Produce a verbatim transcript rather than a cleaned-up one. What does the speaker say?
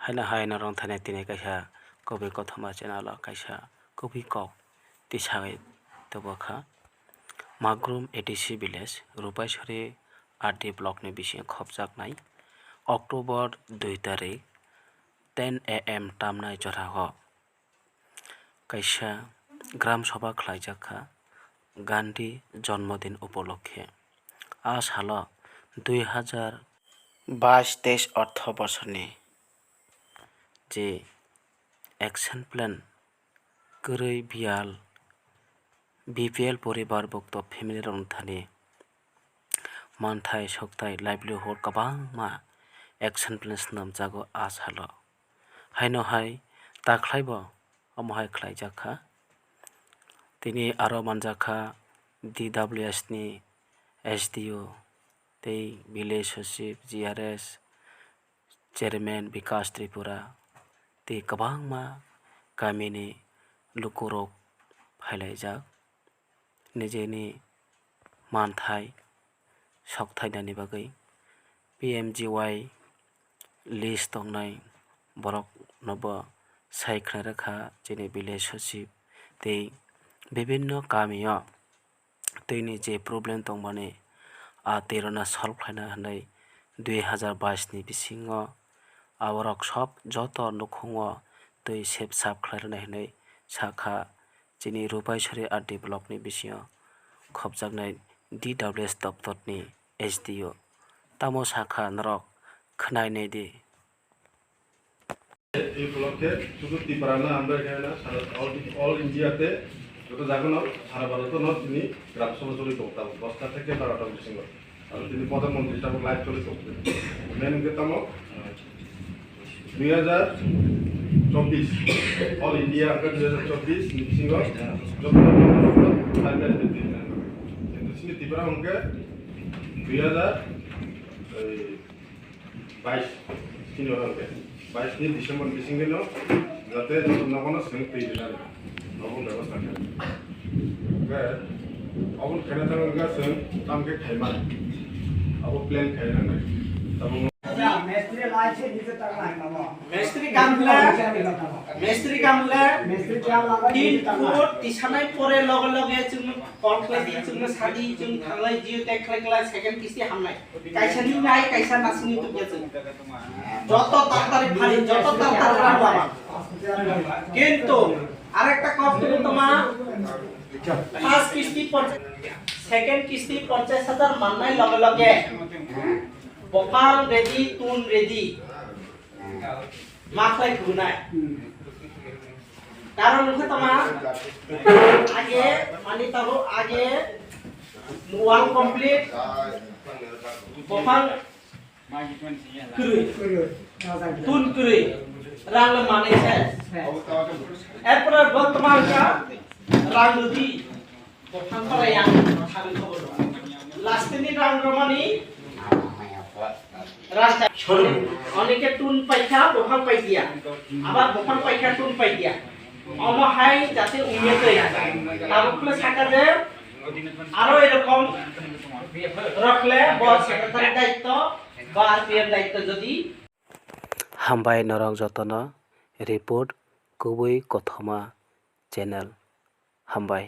Ano hai norok thani tini kaisa kubui kothoma channel o kaisa kubui kok tisagwi tubukha. Magrum A D C village, Rupaisori R D block ni bisingo khopjaknai October dui tarik ten A M tamnai jorao kaisa gram sabha khlaijak kha Gandhi Janmadin upolokhe. A salo dui hajar bais teis ortho bosorni je action plan kwrwi biyal B P L poribar bukto family rok thani manthai, sokthai, livelihood kwbangma action plan swnamjago a salo. Haino hai takhlaibo omo hai khlaijak kha. Tini aro manjak kha D W S ni S D O tei village sochib, G R S, chairman Bikas Tripura tei kwbangma kamini lukurok phailaijak. Nijeni manthai sokthai nani bagwi P M G Y list tongnai borok nobo sai khna rwkha chini village sochib tei bibinno kamio twini je problem tongmani a terona solve khlaina hwnwi dui hajar bais ni bisingo aborok sob joto nukhungo twi sep sap khlai rwnai hwnwi sakha chini Rupaisori R D block ni bisingo khopjaknai D W S doptor ni S D O. Tamo sakha norok khwnai naidi. এই উপলক্ষে শুধু ত্রিপুরা না, আমরা এখানে না, সারা all, all ইন্ডিয়াতে যত জায়গা না, সারা ভারত না, তিনি গ্রাম সভা চলে করতাম দশটা থেকে বারোটা বিসিং। আর তিনি প্রধানমন্ত্রী হিসাবে লাইভ চলে করতেন। মেন গেতামো দুই হাজার চব্বিশ, অল ইন্ডিয়া আমরা দুই হাজার চব্বিশ বিসিং যত কিন্তু তিনি ত্রিপুরা অঙ্কে দুই হাজার এই বাইশ, senior hwnkhe, বাইশ ni December bisingino jate nogono swng twi rinani, obo bebostha khe. Hwnkhe, obo khaina thangkhe swng tamkhe khaimani, obo plan khaina nangnai. Tabuk Mistri kam le, mistri kam le, tin foot tisanai pore loge loge chwng call khlai di, chwng sadi, chwng thanglai jio tag khlai khlai second kisti hamnai. Kaisa ni nai, kaisa nasini tu biya chwng. Joto tartari phari, joto tartari rang lama. Kintu arekta kok tu toma, first kisti pon-, second kisti ponchash hajar mannai loge loge. Bopang ready, tun ready. Ma khlai phunai. Karon wngkha tama, age, mani tabo age, wall complete, bopang kwrwi, tun kwrwi, rang le manai se. Erpore bo tama wngkha rang rwdi. Bophang para yang thani khobor. Last ni rang romani rang ta. Onike tun paikha, bophang paidiya. Abar bophang paikha, tun paidiya. Omo hai jate umye tei. Tabuk le saka je aro erokom rokhle bo secretary daitto ba R P M daitto jodi. Hambai norok jotono report kubui kothoma channel. Hambai.